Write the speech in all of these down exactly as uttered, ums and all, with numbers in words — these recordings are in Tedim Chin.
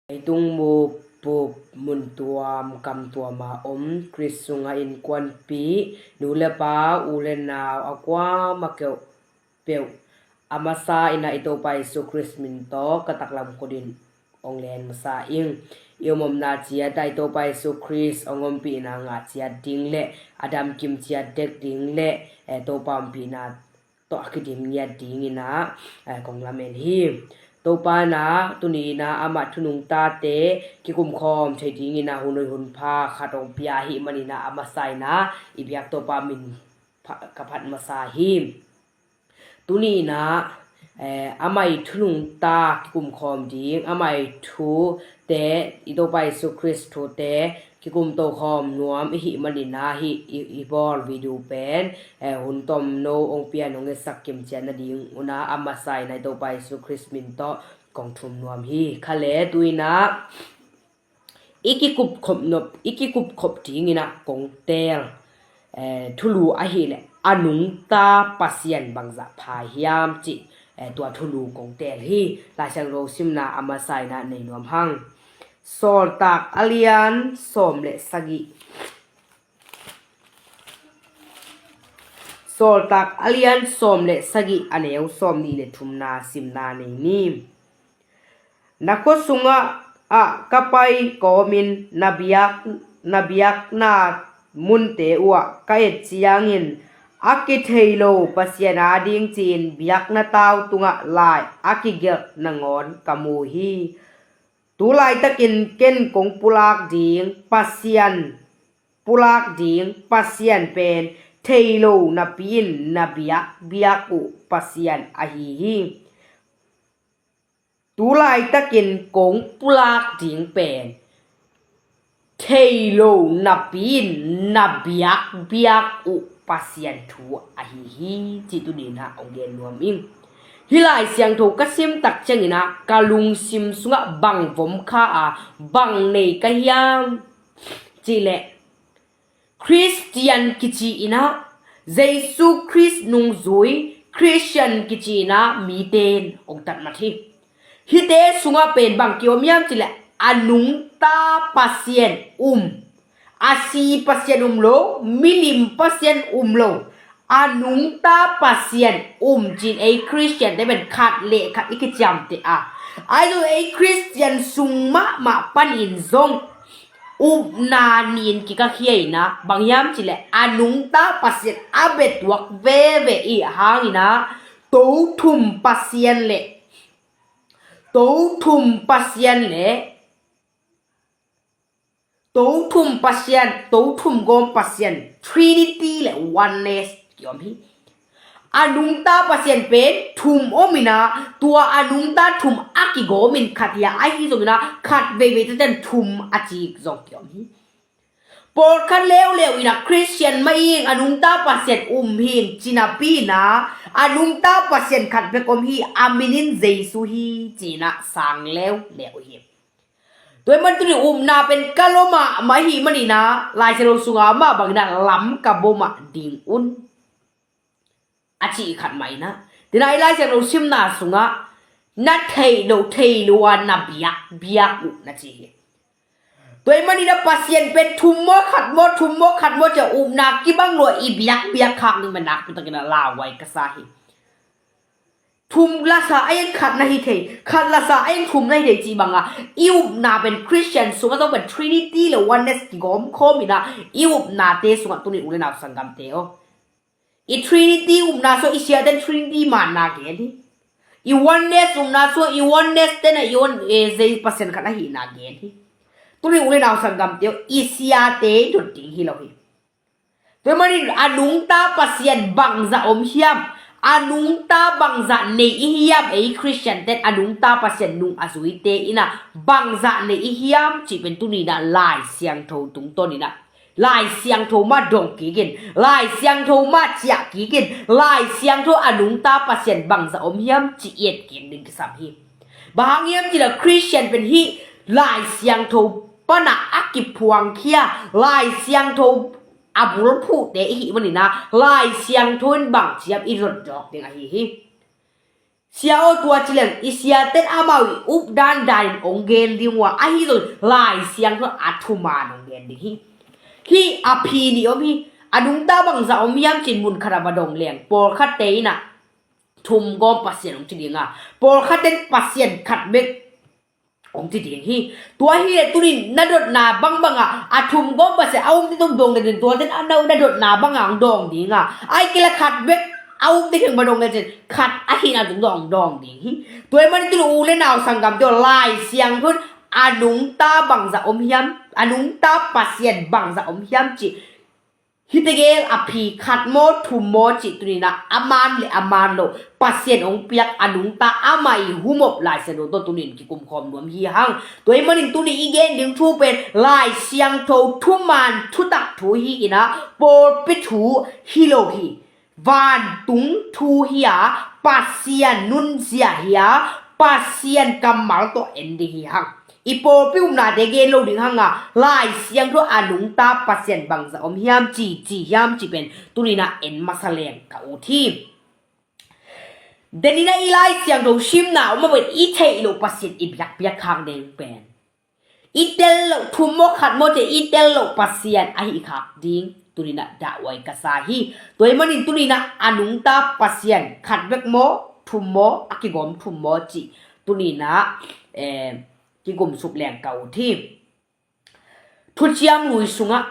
Leitung mupup mun tuam kam tuama om Khrist sunga innkuanpih nu le pa, u le nau a kuama keuh peuh a masa inah i Topa Jesu Khrist min tawh ka taklam khutin hong len masa ing. I om omna ciat ah i Topa Jesu Khrist hong ompihna ngah ciat ding le a damkim ciat dek ding le, eh, Topa ompihna tawh a kidim ngiat dingin ah, eh, kong lamen hi. Topa inah tuni inah amah thunungtate kikumkhawm thei dingin ah hun hoih hun pha khat hong pia ahih manin ah a masa inah i biak Topa min pha-, ka phat masa hi. Tuni inah, eh, amah i thunungta kikumkhawm ding, amah i thute, i Topa Jesu Khrist thute kikum tokhawm nuam i hih manin ah hih i, i bawl video pen, eh, hun tomno hong pian hong etsak kimciat nading un ah a masa inah i Topa Jesu Khrist min tawh kong thum nuam hi. Kha le tu inah i kikupkhop nop, i kikupkhop dingin ah kong teel, eh, thulu ahih leh a nungta Pasian bangzah pha hiam cih, eh, tua thulu kong teel hi. Lai Siangtho simna a masa inah nei nuam hang. Sawltak a lian sawm le sagih. Sawltak a lian sawm le sagih, a neu sawm nih le thumna simna nei ni. Na khua sungah ah ka pai kawmin na biak, na biakna munte uhah ka et ciangin a kithei lo Pasian ading ci-in biakna tau tungah lai a kigelh nangawn ka mu hi. Tu laitakin ken kong pulak ding Pasian, pulak ding Pasian pen thei lo napi-in na biakbiak uh Pasian ahi hi. Tu laitakin kong pulak ding pen thei lo napi-in na biakbiak uh Pasian thu ahi hi, cih tuni inah hong gen nuam ing. Hih Lai Siangtho ka sim tak ciangin ah ka lungsim sungah bang vom kha a, bang nei ka hiam cih leh, Khristian kici inah, Jesu Khrist nungzui Khristian kici inah mite in hong tatmat hi. Hihte sungah pen bang kiom hiam cih leh a nungta Pasian um, a si Pasian um lo, milim Pasian um lo, a nungta Pasian um ci-in ei Khristiante pen khat le khat i kiciamteh a, ahi zong ei Khristian sung mahmah panin zong upna nih in kikakkhia inah, bang hiam cih leh a nungta Pasian a bia tuak veve i hang inah, to thum Pasian le, to thum Pasian le, to thum Pasian, to thum gawm Pasian, Trinity le Oneness kiom hi. A nungta Pasian pen thum om inah, tua a nungta thum a kigawmin khat hi a, ahi zongin ah khat veivei teten thum a ci zong kiom hi. Pawlkhat leuleu inah Khristian mah ing, a nungta Pasian um hi ci napi inah, a nungta Pasian khat bek om hi, a min in Jesu hi ci inah sang leuleu hi. Tua ahih man tuni upna pen ka lua mahmah ahih manin ah Lai Siangtho sungah mah bangin ah lam ka bua mah ding un a cih khat mah inah, tu inah i Lai Siangtho simna sungah na theih loh thei lo a na biakbiak uh na ci hi. Tua ahih manin ah Pasian pen thum maw khat maw, thum maw khat maw ci-a upna kibang lo a i biakbiak khak ding pen nakpi takin ah lauhuai ka sa hi. Thum lasa a in khat na hi thei, khat lasa a in thum na hi thei cih banga i upna pen Khristian sungah zong pen Trinity le Oneness kigawm khawm inah, i upnate sungah tuni u le nau sanggamte aw, i Trinity upna sungah i siaten Trinity manna gen hi. I Oneness upna sungah i Oneness ten ah i on, eh, zei Pasian khat ahihna gen hi. Tuni u le nau sanggamte aw, i siate i dot ding hi lo hi. Tua ahih manin a nungta Pasian bangzah om hiam? A nungta bangzah nei i hiam? Ei Khristian ten a nungta Pasian nung a zuite inah bangzah nei i hiam cih pen tuni inah Lai Siangtho tungtawn inah, Lai Siangtho mah dong kik in, Lai Siangtho mah ciah kik in, Lai Siangtho a nungta Pasian bangzah om hiam cih i et kik ding kisam hi. Bang hang hiam cih leh Khristian pen hih Lai Siangtho panah a kiphuangkhia, Lai Siangtho a bulphuhte i hih manin ah Lai Siangtho in bang ci hiam i zon zawk ding ahi hi. Sia aw, tua ci leng i siaten amau i updan danin hong gen ding uh a, ahi zong Lai Siangtho a thuman hong gen ding hi. Hih a phi nih om hi. A nungta bangzah om hiam cin mun khat a va dong leng pawlkhatte in ah thumgawm Pasian hong ci ding a, pawlkhatten Pasian khat bek hong ci ding hi. Tua hi leh tunin na dotna bangbang a, a thumgawm Pasian a umte tung dong lecin tuaten a na dotna bang a hong dawng ding a, ai kila khat bek a umte kheng va dong lecin khat ahi na tung dong dawng ding hi. Tua ahih manin tuni u le nau sanggamte aw, Lai Siangtho in a nungta bangzah om hiam, a nungta Pasian bangzah om hiam cih hihte gel a phi khat maw thum maw cih tuninah a man le a man lo Pasian hong piak a nungta amah i humop Lai Siangtho tawh tunin kikum khawm nuam hi hang. Tua ahih manin tuni i gen ding thu pen Lai Siangtho thuman thutak thu hi inah pawlpi thu hi lo hi. Vantung thu hi a, Pasian nunzia hi a, Pasian kammal tawh en ding hi hang. I pawlpi upnate gen lo ding hang a, Lai Siangtho a nungta Pasian bangzah om hiam ci, ci hiam cih pen tuninah en masa leng ka ut hi. Deninah i Lai Siangtho simna om a pen i theih loh Pasian i biakpiak khak ding pen i tel loh, thum maw khat maw ci i tel loh Pasian ahi khak ding tuninah dahhuai ka sa hi. Tua ahih manin tuninah a nungta Pasian khat bek maw thum maw a kigawm thum maw cih tuninah eh, kigumsuk leng ka ut hi. Thuciam Lui sungah,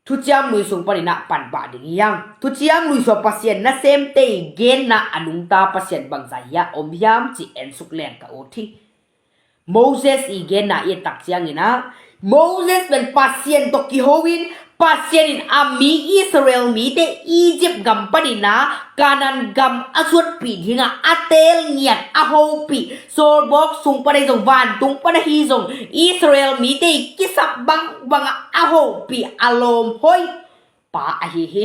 Thuciam Lui sung paninah panpah ding hi hang. Thuciam Lui sungah Pasian nasemte i genna a nungta Pasian bangzah hi a om hiam cih ensuk leng ka ut hi. Moses i genna i et tak cianginah Moses pen Pasian tawh kiho in Pasian in a mi Israel mite Egypt gam paninah Kanaan gam a zuatpih dingah a teel ngiat a hopih, sawlbawk sung pan ahi zong vantung pan ahi zong Israel mite i kisap bangbangah a hopih a lawm hoi pa ahi hi.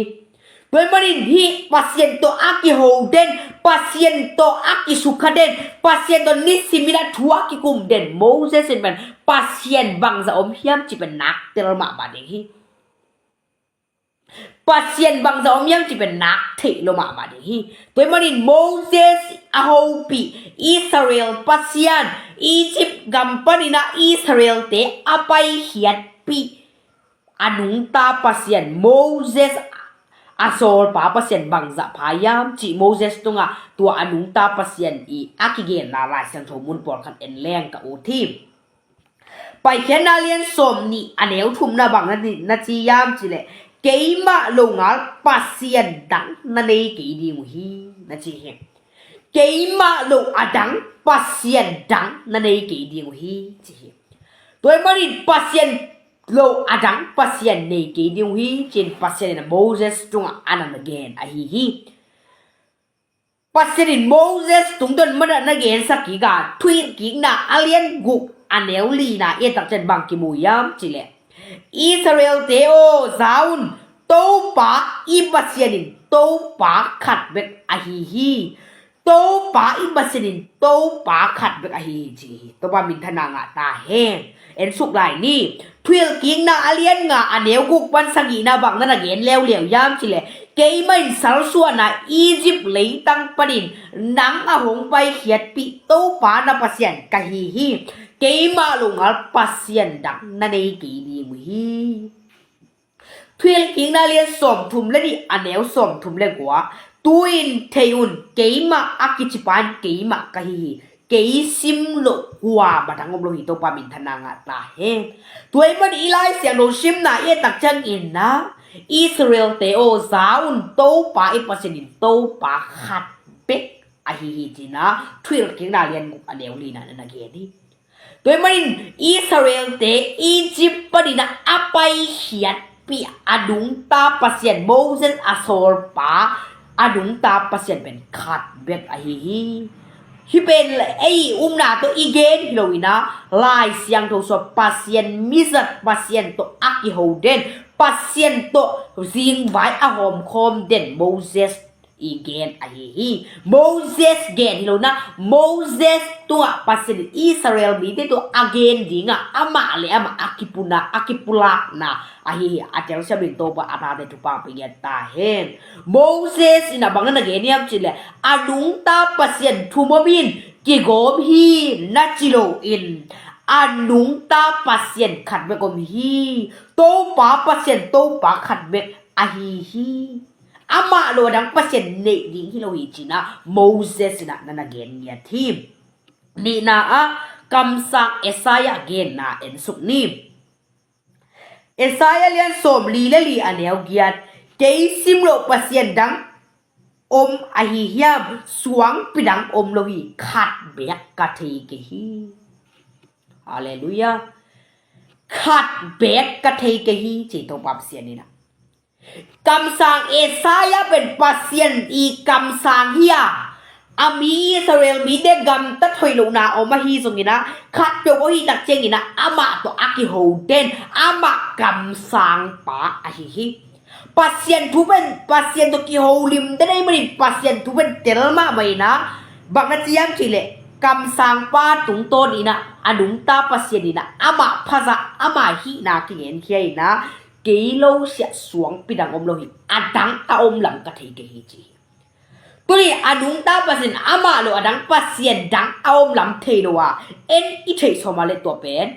Tua ahih manin hih Pasian tawh a kiho den, Pasian tawh a kisukha den, Pasian tawh nisimin a thu a kikum den Moses in pen Pasian bangzah om hiam cih pen nak tel mahmah ding hi. Pasian bangzah om hiam cih pen nak theih lo mahmah ding hi. Tua ahih manin Moses a hopih Israel Pasian, Egypt gam paninah Israelte a paikhiatpih a nungta Pasian Moses a sawlpa Pasian bangzah pha hiam cih Moses tungah tua a nungta Pasian i a kigenna Lai Siangtho mun pawlkhat en leng ka ut hi. Paikhiatna lian sawmnih a neu thumna bang na ci hiam cih leh keimah longal Pasian dang na nei kei ding uh hi na ci hi. Keimah lo a dang Pasian dang na nei kei ding uh hi ci hi. Tua ahih manin Pasian lo a dang Pasian nei kei ding uh hi ci-in Pasian in a Moses tungah a na gen ahi hi. Pasian in Moses tungtawn mana na gensak kik a, Thuhilhkikna a lian guk a neu lina i et tak ciang bang kimu hiam cih leh Israelte aw, za un, Topa i Pasian in Topa khat bek ahi hi. Topa i Pasian in Topa khat bek ahi hi ci hi. Topa minthanna ngah ta hen. Ensuk lai ni. Thuhilhkikna a lian nga a neu guk pan sagihna bang na na gen leuleu hiam cih leh keimah in salsuahna Egypt leitang panin nang a hong paikhiatpih Topa na Pasian ka hi hi. Keimah longal Pasian dang na nei kei ding uh hi. Thuhilhkikna lian sawmthum le nih a neu sawmthum le kua. Tu-in thei un, keimah a kicipa in keimah ka hi hi. Kei sim loh kuamah dang om lo hi. Topa minthanna ngah ta hen. Tua ahih manin i Lai Siangtho simna i et tak ciangin ah Israelte aw, za un, Topa i Pasian in Topa khat bek ahi hi ci-in ah Thuhilhkikna lian guk a neu lina na na gen hi. Tua ahih manin Israelte Egypt panin ah a paikhiatpih a nungta Pasian, Moses a sawlpa a nungta Pasian pen khat bek ahi hi. Hih pen ei upna tawh i gen hi lo-in ah Lai Siangtho sungah Pasian mizat, Pasian tawh a kiho den, Pasian tawh zingvai a hawmkhawm den Moses i gen ahi hi. Moses gen hi lo na, Moses tungah Pasian in Israel mite tungah a gen dingah amah le amah a kipuna, a kipulakna ahi hi. A telsiam in Topa a tate thupha pia ta hen. Moses in a bang na gen hiam cih leh, a nungta pasian thum om in kigawm hi na ci lo in, a nungta pasian khat bek om hi. Topa Pasian Topa khat bek ahi hi. Amah lo a dang pasian neih ding hi lo hi ci-in ah Moses in ah na na gen ngiat hi. Nihna ah kamsang Isaiah genna en suk ni. Isaiah lian sawm li le li a neu giat. Kei sim loh pasian dang om ahi hiam? Suangpi dang om lo hi, khat beek ka thei kei hi. Halleluiah. Khat beek ka thei kei hi, ci Topa Pasian in ah. Kamsang Isaiah pen Pasian i kamsang hi a, a mi Israel mite gamtat hoih lohna om ahi zongin ah, khat peuh ahi tak ciangin ah amah tawh a kiho den, amah kamsangpa ahi hi. Pasian thu pen, Pasian tawh kiholim den ahih manin Pasian thu pen tel mahmah in ah, bang na ci hiam cih leh kamsangpa tungtawn in ah a nungta Pasian in ah amah phazah, amah hihna kigenkhia in ah, kei lo siah suangpi dang om lo hi, a dang a om lam ka thei kei hi, ci hi. Tuni a nungta Pasian amah lo a dang pasian dang a om lam thei lo a, en i theih sawm a leh tua pen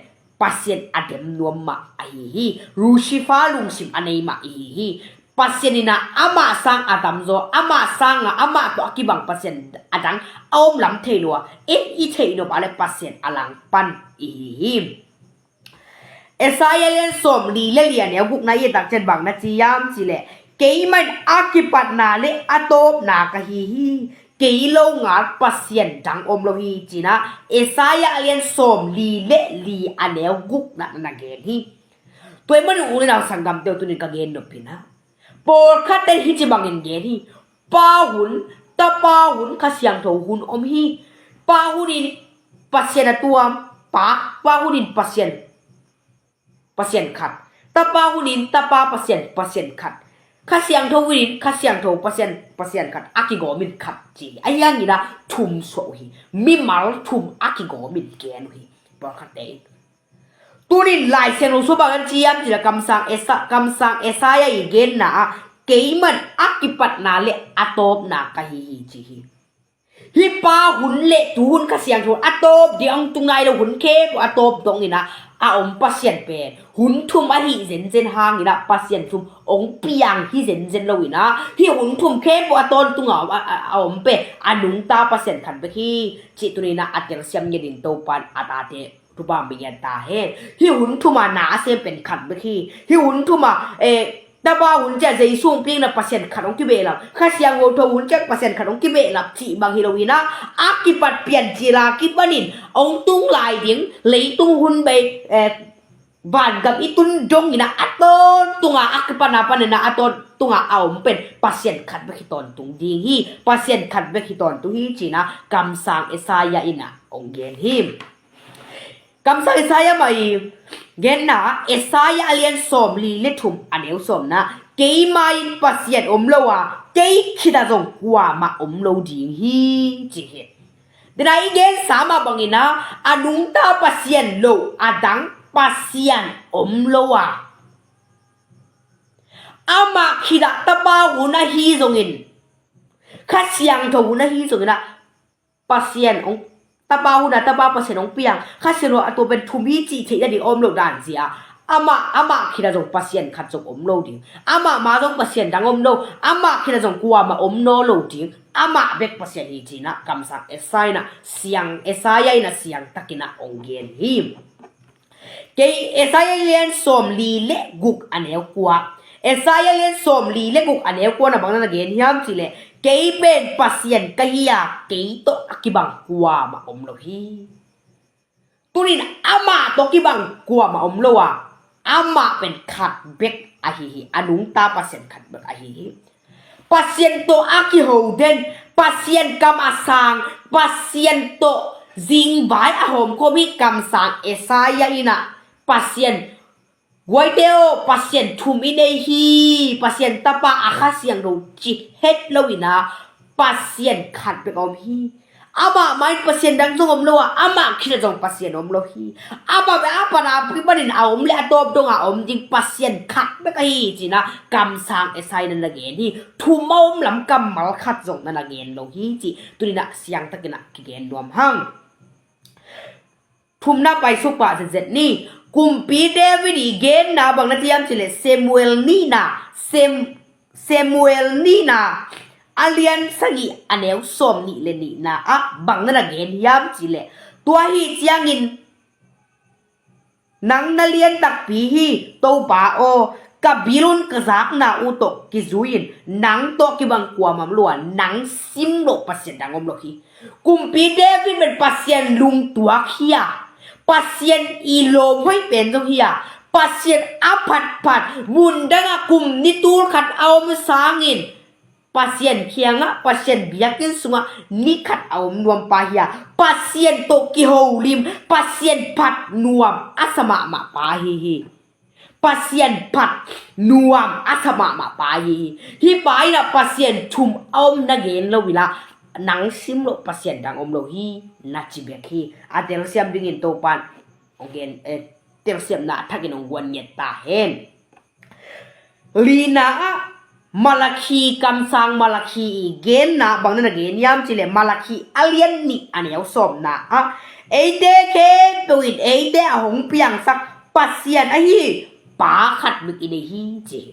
Pasian a dem nuam mah ahi hi. Lucifer lungsim a nei mah ihi hi. Pasian in ah amah sang a tamzaw, amah sang a, amah tawh a kibang pasian a dang a om lam thei lo a, en i theih nop a leh Pasian a langpan ihi hi. Isaiah lian sawm li le li a neu gukna i et tak ciang bang na ci hiam cih leh, keimah in a kipatna le a tawpna ka hi hi. Kei lo ngal pasian dang om lo hi, ci-in ah Isaiah lian sawm li le li a neu gukna na na gen hi. Tua ahih manin u le nau sanggamte uh, tuni-in ka gen nop in ah, pawlkhatte hih ci bangin gen hi. Pa hun, Tapa hun, Kha Siangtho hun om hi. Pa hun in Pasian a tuam, Pa, Pa hun in Pasian, Pasian khat. Tapa hun in Tapa Pasian, Pasian khat. Kha Siangtho hun in Kha Siangtho Pasian, Pasian khat. A kigawm in khat ci hi. Ahi hangin ah thum suah uh hi. Mimal thum a kigawm in gen uh hi. Pawlkhatte in. Tuni-in Lai Siangtho sung bang na ci hiam cih leh kamsang Esa-, kamsang Isaiah i genna ah, keimah in a kipatna le a tawpna ka hi hi, ci hi. Hih pa hun le tu hun Kha Siangtho a tawp ding hong tung nai lo, hun khempeuh a tawp dongin ah a om Pasian pen hun thum ahi zenzen hangin ah Pasian thum hong piang hi zenzen lo in ah, hih hun thum khempeuh a tawntung a, a, a, a om pen a nungta Pasian khat bek hi, cih tuni-in ah a telsiam ngiat in Topa in a tate thupha pia ta hen. Hih hun thum a na a sem pen khat bek hi. Hih hun thum a, eh, Tapa hun ciang Jesu hong piakna Pasian khat hong kibehlap, Kha Siangtho hun ciang Pasian khat hong kibehlap cih bang hi lo in ah, a kipat piancil a kipanin hong tung lai ding, leitung hun bei, eh, vangam i tun dongin ah a tawntung a, a kipatna panin ah a tawntung a a om pen Pasian khat bek hi tawntung ding hi. Pasian khat bek hi tawntung hi, ci-in ah kamsang Isaiah in ah hong gen hi. Kamsang Isaiah mah i genna, Isaiah a lian sawm li le thum a neu sawmna, keima in Pasian om lo a, kei khit ah zong kuamah om lo ding hi, ci hi. Dena i gensa mah bangin ah, a nungta Pasian lo a dang Pasian om lo a, amah khit ah Tapa hun ahi zongin, Kha Siangtho hun ahi zongin ah, Pasian hong, Tapa hun a Tapa Pasian hong piang, Kha Siangtho a tua pen thum hi cih theih nading a om loh dan zia, amah, amah khit ah zong Pasian khat zong om lo ding, amah ma zong Pasian dang om lo, amah khit ah zong kuamah om nawn lo ding, amah bek Pasian hi, ci-in ah kamsang Isaiah in ah siang, Isaiah in ah siang takin ah hong gen hi. Kei Isaiah lian sawm li le guk a neu kua. Isaiah lian sawm li le guk a neu kua na bang na na gen hiam cih leh, kei pen Pasian ka hi a, kei tawh a kibang kuamah om lo hi. Tuni-in amah tawh kibang kuamah om lo a, amah pen khat bek ahi hi, a nungta Pasian khat bek ahi hi. Pasian tawh a kiho den, Pasian kam a sang, Pasian tawh zingvai a hawmkhawm hi kamsang Isaiah in ah, Pasian Guaite aw, Pasian thum i nei hi. Pasian Tapa, a Kha Siangtho ci het lo in ah, Pasian khat bek a om hi. Amah mah in Pasian dang zong om lo a, amah khit ah zong Pasian om lo hi. Amah bek a pan a kipanin a om le a tawp dong a om ding Pasian khat bek ahi ci-in ah kamsang Esai in na gen hi. Thum a om lam kammal khat zong na na gen lo hi ci. Tuni-in ah siangtakin ah kigen nuam hang. Thumna paisuk pah zetzet ni. Kumpi David i genna bang na ci hiam cih leh Samuel nihna, Sam-, Samuel nihna a lian sagih a neu sawm nih le nihna ah bang na na gen hiam cih leh, tua hi ciangin nang na lian takpi hi, Topa aw, ka bilun ka zakna uh tawh kizui-in nang tawh kibang kuamah om lo a, nang sim loh Pasian dang om lo hi. Kumpi David pen Pasian lungtuak hi a, Pasian i lawm hoih pen zong hi a, Pasian a phatphat, mun dangah kum ni tul khat a om sangin Pasian kiangah, Pasian biakinn sungah ni khat a om nuampa hi a, Pasian tawh kiholim, Pasian phat nuam a sa mahmah pa ahi hi. Pasian phat nuam a sa mahmah pa hi. Hih pa in ah Pasian thum a om na gen lo in ah, nang sim loh Pasian dang om lo hi, na ci bek hi. A telsiam dingin Topa'n hong gen, eh, telsiamna a thakin hong guan ngiat ta hen. Lina ah Malakhi, kamsang Malakhi i genna bang na na gen hiam cih leh Malakhi a lian nih a neu sawmna ah, eite khempeuh in eite a hong piangsak Pasian ahi Pa khat bek i nei hi ci hi.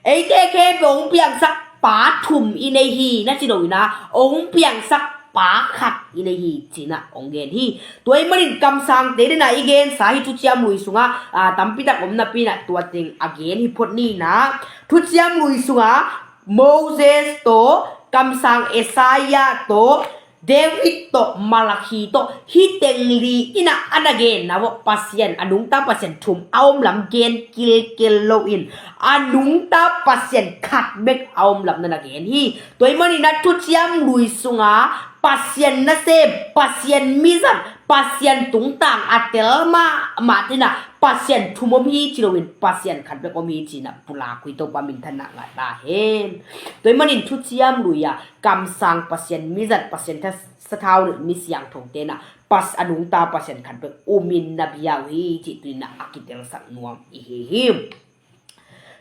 Eite khempeuh hong piangsak Pa thum i nei hi, na ci lo in ah, hong piangsak Pa khat i nei hi ci-in ah hong gen hi. Tua ahih manin kamsangte dingin ah i gensa hi Thuciam Lui sungah, a, tampi tak om napi-in ah tua teng a gen hi phot ni in ah. Thuciam Lui sungah Moses tawh, kamsang Esaiah tawh, David tawh, Malakhi tawh, hih teng li in ah a na genna uh Pasian, a nungta Pasian thum a om lam gen kilkel loin, a nungta Pasian khat bek a om lam na na gen hi. Tua ahih manin ah Thuciam Lui sungah Pasian nasem, Pasian mizat, Pasian tungtang a tel mahmah te in ah Pasian thum om hi ci loin Pasian khat bek om hi ci-in ah pulak uh hi. Topa minthanna ngah ta hen. Tua ahih manin Thuciam Lui ah kamsang Pasian mizat, Pasian tha-, sathau le mi siangthote in ah Pas-, a nungta Pasian khat bek om in na bia uh hi cih tuni-in ah a kitelsak nuam i hi hi.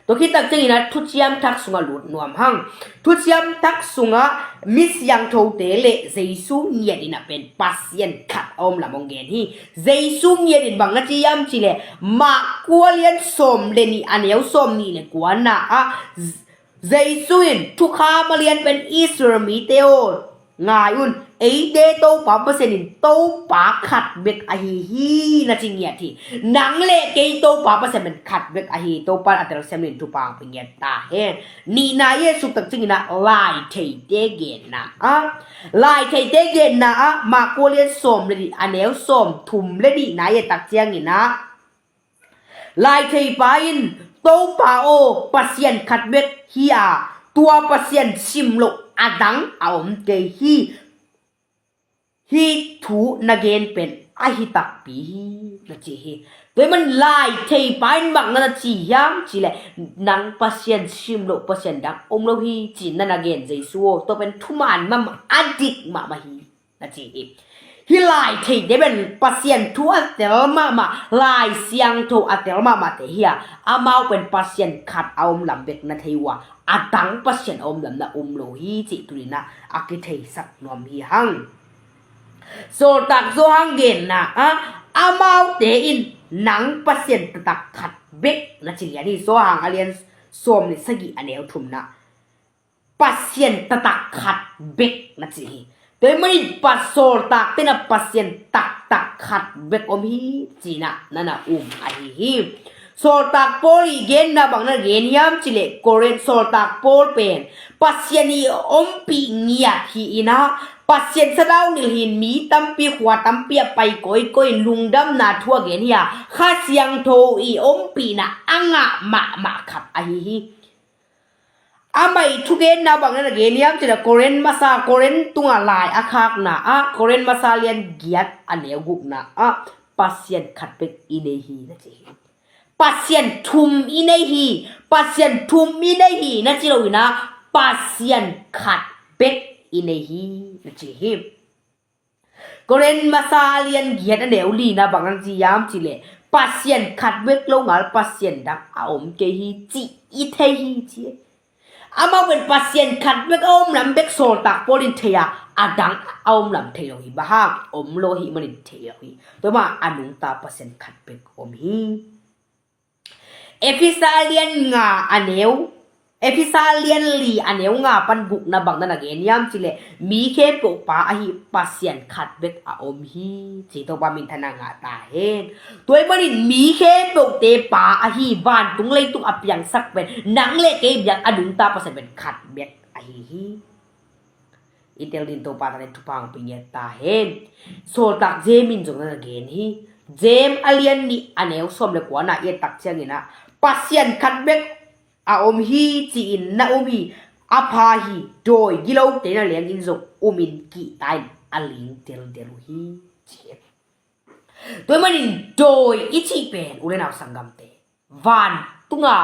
Tua khit tak ciangin ah Thuciam Thak sungah lut nuam hang. Thuciam Thak sungah mi siangthote le Jesu ngiat in ah pen Pasian khat a om lam hong gen hi. Jesu ngiat in bang na ci hiam cih leh Mark kua lian sawm le nih a neu sawm nih le kuana ah, Jesu in thukham a lian pen, Israel mite aw, ngai un, eite Topa Pasian in Topa khat bek ahi hi, na ci ngiat hi. Nang le kei Topa Pasian pen khat bek ahi. Topa in a telsiam in thupha hong pia ngiat ta hen. Nihna i et suk tak ciangin ah Laitheite genna ah, Laitheite genna ah Mark kua lian sawm le nih a neu sawm thum le nihna i et tak ciangin ah, Laitheipa in, Topa aw, Pasian khat bek hi a, tua Pasian sim loh a dang a om kei hi. Hih thu na gen pen a hi takpi hi, na ci hi. Tua ahih manin Laitheipate in bang na na ci hiam cih leh, nang Pasian sim loh Pasian dang om lo hi ci-in na na gen Jesu aw, tua pen thuman mahmah, a dik mahmah hi, na ci hi. Hih Laitheite pen Pasian thu a tel mahmah, Lai Siangtho a tel mahmahte hi a, amau pen Pasian khat a om lam bek na thei uh a, a dang Pasian a om lam na um lo hi cih tuni-in ah a kitheisak nuam hi hang. Sawltak Johan genna ah, amaute in nang Pasian taktak khat bek, na ci lian hi. Johan a lian sawm le sagih a neu thumna, Pasian taktak khat bek, na ci hi. Tua ahih manin pa, sawltakte in ah Pasian taktak khat bek om hi ci-in ah na na um ahi hi. Sawltak Paul i genna bang na gen hiam cih leh, Korin, sawltak Paul pen Pasian i ompih ngiat hi-in ah, Pasian sathau nilh hi-in mi tampi, khua tampi ah pai kawikawi in lungdamna thu a gen hi a, Kha Siangtho i ompihna a ngah mahmah khat ahi hi. Amah i thugenna bang na na gen hiam cih leh, Korin masa, Korin tungah lai a khakna ah, Korin masa lian giat a neu gukna ah, Pasian khat bek i nei hi, na ci hi. Pasian thum i nei hi, Pasian thum i nei hi na ci lo in ah, Pasian khat bek i nei hi na ci hi. Korin masa a lian giat a neu li na bang hong ci hiam cih leh, Pasian khat bek lo ngal Pasian dang a om kei hi cih i thei hi ci hi. Amau pen Pasian khat bek a om lam bek Sawltak Paul in thei a, a dang a om lam thei lo hi. Bang hang? Om lo ahih manin thei lo hi. Tua mah a nungta Pasian khat bek om hi. Efesa lian nga a neu, Efesa lian li a neu nga pan guk na bang na na gen hiam cih leh, mi khempeuh Pa ahi Pasian khat bek a om hi. Ci Topa minthanna ngah ta hen. Tua ahih manin mi khempeuhte Pa ahi, vantung leitung a piangsak pen, nang le kei biak a nungta Pasian pen khat bek ahi hi. I tel ding Topa ta le thupha hong pia ngiat ta hen. Sawltak James in zong na gen hi. James a lian nih a neu sawm le kua na i et tak ciangin ah, Pasian khat bek a om hi ci-in na um hi. A pha hi, dawi gilote na leng in zong um in kihta in a ling deldel uh hi ci hi. Tua ahih manin dawi i cih pen u le nau sanggamte, vantunga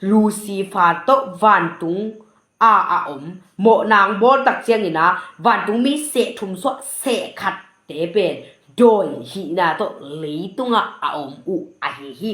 Lucifer tawh vantung a a om, mawhna hong bawl tak ciangin ah vantung mi seh thum suah seh khatte pen dawi hihna tawh leitungah a om uh ahi hi.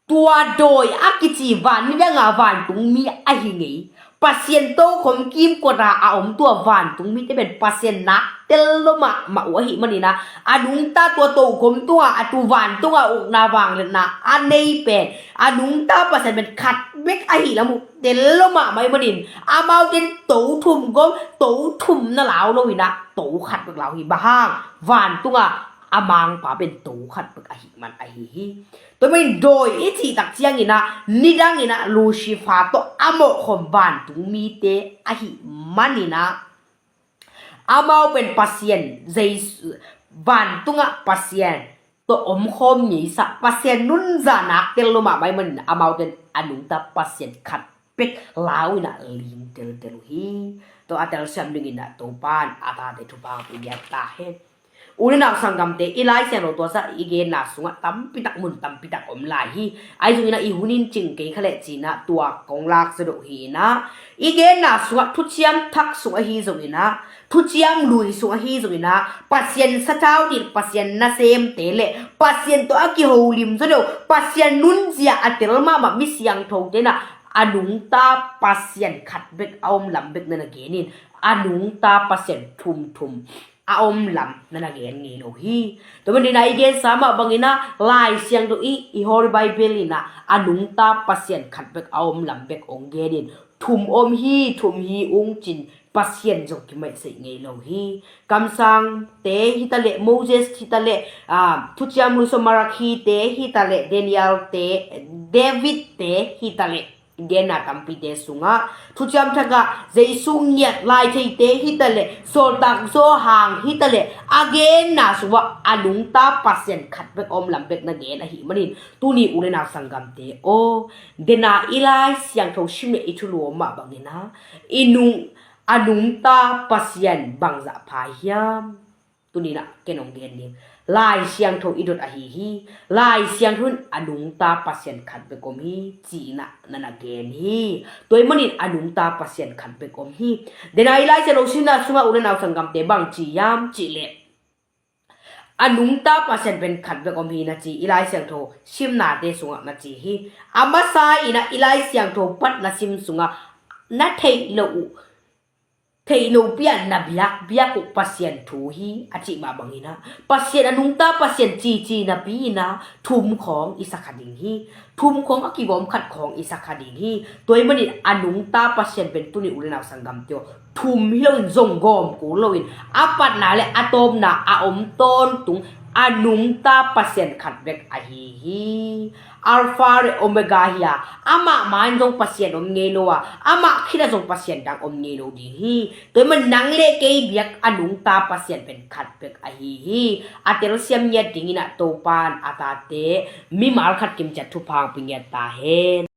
Tua dawi a kici van nidanga vantung mi ahi ngei, Pasian tokhom kimkotah a om tua vantung mite pen Pasian nak tel lua mahmah uh ahih manin ah, a nungta tua tokhom tunga a tu vantunga ukna vangliatna a nei pen, a nungta Pasian pen khat bek ahih lam uh tel lua mahmah ahih manin, amaute in to thum gawm, to thum na lau lo in ah, to khat bek lau hi. Bang hang? Vantunga a mangpa pen to khat bek ahih man ahi hi. Tua ahih manin dawi i cih tak ciangin ah, nidangin ah Lucifer tawh a mawhkhawm vantung mite ahih manin ah, amau pen Pasian, Jesu, vantungah Pasian tawh omkhawm ngeisa, Pasian nunzia nak tel lua mahmah ahih manin amaute in a nungta Pasian khat bek lau in ah ling teltel uh hi. Tua a telsiam dingin ah Topa in a tate thupha hong pia ngiat ta hen. U le nau sanggamte, i Lai Siangtho tuasa i genna sungah tampitak mun tampitak om lai hi. Ahi zongin ah i hun in cing kei kha leh ci-in ah tua kong lak zaw deuh hi in ah, i genna sungah Thuciam Thak sung ahi zongin ah, Thuciam Lui sung ahi zongin ah, Pasian sathau ding, Pasian nasemte le Pasian tawh a kiholim zaw deuh, Pasian nunzia a tel mahmah mi siangthote in ah a nungta Pasian khat bek a om lam bek na na gen in, a nungta Pasian thumthum a om lam na na gen ngei lo hi. Tua manin ah i gensa mah bangin ah Lai Siangtho i, i Holy Bible in ah a nungta Pasian khat bek a om lam bek hong gen in, thum om hi, thum hi ung ci-in Pasian zong kimaisei ngei lo hi. Kamsangte hi ta leh, Moses hi ta leh, ah, Thuciam Lui sung Malakhi-te hi ta leh, Daniel-te, David-te hi ta leh, genna tampite sungah, Thuciam Thak ah Jesu ngiat lai theite hi ta leh, Sawltak Johan hi ta leh, a genna sungah a nungta Pasian khat bek a om lam bek na gen ahih manin, tuni u le nau sanggamte aw, den a i Lai Siangtho sim le i thulu om mah bangin ah, i nung, a nungta Pasian bangzah pha hiam? Tuni in ah ken hong gen ding. Lai Siangtho i dot ahi hi. Lai Siangtho in a nungta Pasian khat bek om hi ci-in ah na na gen hi. Tua ahih manin a nungta Pasian khat bek om hi. Den a i Lai Siangtho simna sungah u le nau sanggamte bang ci hiam cih leh, a nungta Pasian pen khat bek om hi na ci, i Lai Siangtho simnate sungah na ci hi. A masa in ah i Lai Siangtho pat na sim sungah na theih loh uh, theih loh pi-a na biakbiak uh Pasian thu hi a cih mah bangin ah, Pasian a nungta Pasian cici napi in ah thum khawng i sa kha ding hi. Thum khawng a kigawm khat khawng i sa kha ding hi. Tua ahih manin a nungta Pasian pen tuni u le nau sanggamte aw, thum hi loin zong gawm kul loin, a patna le a tawpna a om tawntung a nungta Pasian khat bek ahi hi. Alpha le Omega hi a, amah ma-in zong Pasian om ngei lo a, amah khit ah zong Pasian dang om ngei lo ding hi. Tua ahih manin nang le kei biak a nungta Pasian pen khat bek ahi hi. A telsiam ngiat dingin ah Topa in a tate mimal khat kim ciat thupha hong pia ngiat ta hen.